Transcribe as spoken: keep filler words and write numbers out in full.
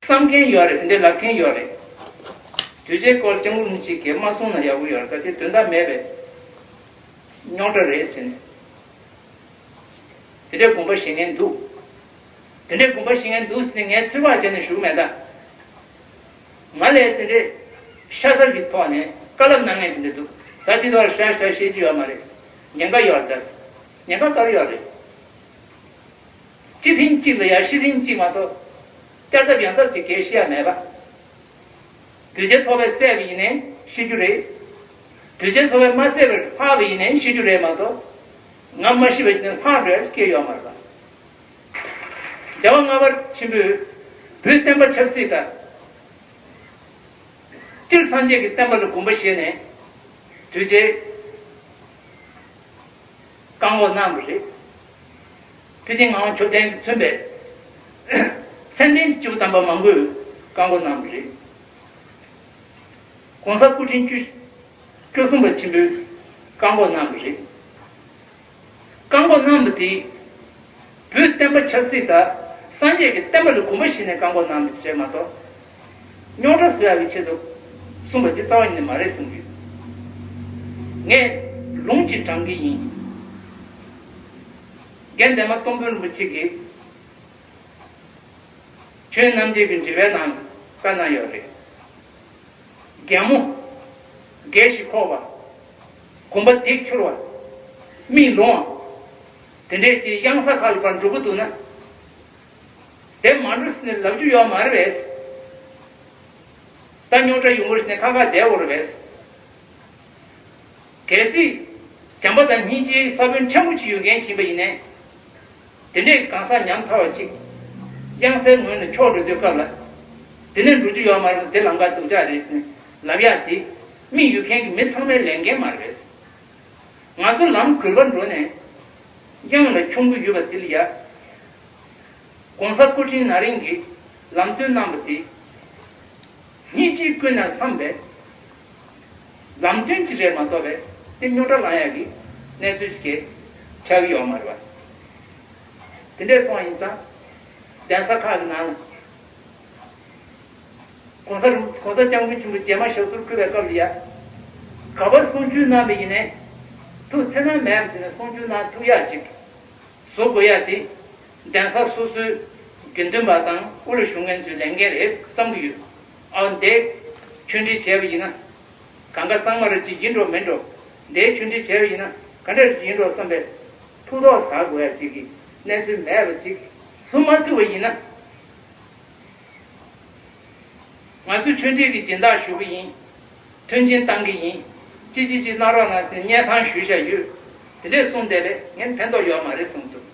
བསམ་མཁན་ཡོད་རེད། དེ་འདྲའི་ལབ་མཁན་ཡོད་རེད། དུས་ཆེན་སྐོར་སྐྱབས་མགོན་རིན་པོ་ཆེ་གིས་མ་གསུངས་ན་ཡག་པོ་ཡོད་རེད། ད་དེ་དོན་དག་མེད་པའི་རྙོག་དྲ་རེད་ཟེར་ནས། དེ་འདྲའི་དགོངས་པ་བཞེས་མཁན་འདུག་དེ་འདྲའི་དགོངས་པ་བཞེས་མཁན་འདུག་ཟེར་ནས་ངས་ཚིག་ཕར་བྱས་ནས་ཞུ་གི་མེད་ད། ང་ལས་དེ་འདྲའི་ཤ་ཚ་གི་ཐོག་ནས་བཀའ་སློབ་གནང་མཁན་དེ་འདྲ་འདུག་ད་དེ་ཐོག་ལ་ཧྲ་ཧྲ་བཤད་རྒྱུ་ཡོད་མ་རེད། ཉེན་ཁ་ཡོད་རེད་ད། ཉེན་ཁ་ག་རེ་ཡོད་རེད། སྤྱི་ཐེངས་གཅིག་ལ་ཡ་ཤི་ཐེངས་གཅིག་མ་གཏོགས། བསྐྱར་ལྡབ་ཡང་ལྡབ་ཀྱི་སྐད་བཤད་ཡ་མེད་པ། དུས་ཆེན་ཚོགས་པས་བསད་པ་ཡིན་ནའི་ཤི་རྒྱུ་རེད། དུས་ཆེན་ཚོགས་པས་མ་བསད་པར་ལྷག་པ་ཡིན་ནའི་ཤི་རྒྱུ་རེད་མ་གཏོགས། ང་མ་ཤི་བ་ཞིག་ནས་ལྷག་འགྲོ་ཡ་སྐད་ཡོད་མ་རེད་པ། རྒྱལ་བ་ལྔ་པ་ཆེན་པོས་བོད་བསྟན་པ་ཆབ་སྲིད་དང་། སྤྱིར་སངས་རྒྱས་ཀྱི་བསྟན་པ་ལ་དགོངས་པ་བཞེས་ནས། དུས་ཆེན་བཀག་འགོག་གནང་བ་རེད། དེ་བཞིན་ངག་དབང་མཆོག་ལྡན་གྱིས་མཚོན་པའི་མཚན་ལྡན་གྱི་སྐྱེས་བུ་དམ་པ་མང་པོས་བཀག་འགོག་གནང་བ་རེད། ༸གོང་ས་སྐུ་ཕྲེང་བཅུ་བཅུ་གསུམ་པ་ཆེན་པོས་བཀག་འགོག་གནང་བ་རེད། བཀག་འགོག་གནང་བ་དེ། བོད་བསྟན་པ་ཆབ་སྲིད་དང་སངས་རྒྱས་ཀྱི་བསྟན་པ་ལ་དགོངས་པ་བཞེས་ནས་བཀག་འགོག་གནང་བ་རེད་མ་གཏོགས། རྙོག་དྲ་བཟོ་ཡག་གི་ཆེད་དུ་གསུངས་པ་དེ་རྩ་བ་ཉིད་ནས་མ་རེད་གསུངས་ཡོད། ངས་ལུང་གཅིག་དྲངས་ཀྱི་ཡིན། རྒན་འདན་མ་སྟོང་དཔོན་རིན་པོ་ཆེ་གིས་ཆོས་རྣམ་འབྱེད་ཀྱི་འགྲེལ་པའི་ནང་བཀའ་གནང་ཡོད་རེད། རྒན་མོ། རྒས་ཤིང་འཁོགས་པ། གོམ་པ་འདེགས་འཁྱོར་བ། མིག་ལོང་བ། དེ་འདྲས་ཀྱི་གཡང་ས་ཁག་ལ་ཕར་འགྲོ་གི་འདུག་ན། དེ་མ་འགྲོ་ཟེར་ནས་ལབ་རྒྱུ་ཡོད་མ་རེད་པས། ད་རྙོག་དྲ་ཡོང་གི་རེད་ཟེར་ནས་ཁ་ཁ་བསྡད་དགོས་རེད་པས། གལ་སྲིད། བྱམས་པ་དང་སྙིང་རྗེའི་ས་བོན་ཆེན་པོ་ཅིག་ཡོད་མཁན་ཡིན་པ་ཡིན་ནའི། དེ་འདྲའི་གང་ཟག་ཉམ་ཐག་པ་ཅིག་གཡང་སའི་ངོས་ནས་འཁྱོག་འགྲོ་དུས་སྐབས་ལ། དེ་ནས་འགྲོ་རྒྱུ་ཡོད་མ་རེད། དེ་ལམ་ཁ་སྡུག་ཅག་རེད་ཟེར་ནས་ལབ་ཡག་དེ། མིག་ཡོད་མཁན་གྱི་མི་ཚང་མའི་ལས་འགན་མ་རེད། ང་ཚོ་ལམ་དགོས་པ་འགྲོ་ནས། གཡང་ལ་མཆོང་གི་ཡོད་པ་དེ་ལ་ཡ། ༸གོང་ས་སྐུ་ཕྲེང་ན་རིང་གིས་ལམ་སྟོན་གནང་བ་དེ། སྙིང་རྗེ་ཀུན་ནས་བསླངས་པའི་ལམ་སྟོན་ཅིག་རེད་མ་གཏོགས་པའི་དེ་རྙོག་དྲ་ལངས་ཡག་གི་གནས་ཚུལ་ཅིག་ཆགས་ཀྱི་ཡོད་མ་རེད་པ། དེ་འདྲས་སོང་བ་ཡིན་ཙང་། གདན་ས་ཁག་གི་ནང་ལ། ༸གོང་ས་རིན་༸གོང་ས་སྐྱབས་མགོན་ཆེན་པོ་རྗེས་མ་ཞབས་སོར་བཀུར་བའི་སྐབས་ལ་ཡ། ག་པར་གསུང་ཆོས་གནང་བ་ཡིན་ནའི། ཐུགས་འཚེར་སྣང་མེད་པ་བྱས་ནས་གསུང་ཆོས་གནང་ཐུབ་ཡག་ཅིག་བཟོ་དགོས་ཡ་དེ། གདན་ས་སོ་སོའི་དགེ་འདུན་པ་དང་དབུ་ལ་བཞུགས་མཁན་ཚོའི་ལས་འགན་རེད་བསམ་གྱི་ཡོད། ཨ་འདས། ཆོས་འབྲེལ་བྱས་པ་ཡིན་ན། གང་ག་གཙང་མ་ར་ཅིག་ཡིན་འགྲོ་མིན་འགྲོ། འདས་ཆོས་འབྲེལ་བྱས་པ་ཡིན་ན་ག་འདྲ་ཅིག་ཡིན་འགྲོ་བསམ་པའི། ཐུགས་དོགས་ཟ་དགོས་ཡ་ཅིག་གི་གནས་ཚུལ་མེད་པ་ཅིག་བཟོ་མ་ཐུབ་པ་ཡིན་ན། ང་ཚོས་ཆོས་འབྲེལ་གྱི་སྦྱིན་བདག་ཞུ་གི་ཡིན། མཐུན་རྐྱེན་བཏང་གི་ཡིན། ཅི་ཅི་ཅི་གནང་རོགས་གནང་ཟེར་སྙན་ཐང་ཞུས་བཞག་ཡོད། དེ་འདྲས་གསུངས་བསྡད་པས་ངས་ཕན་ཐོགས་ཡོད་མ་རེད་གསུངས་འདུག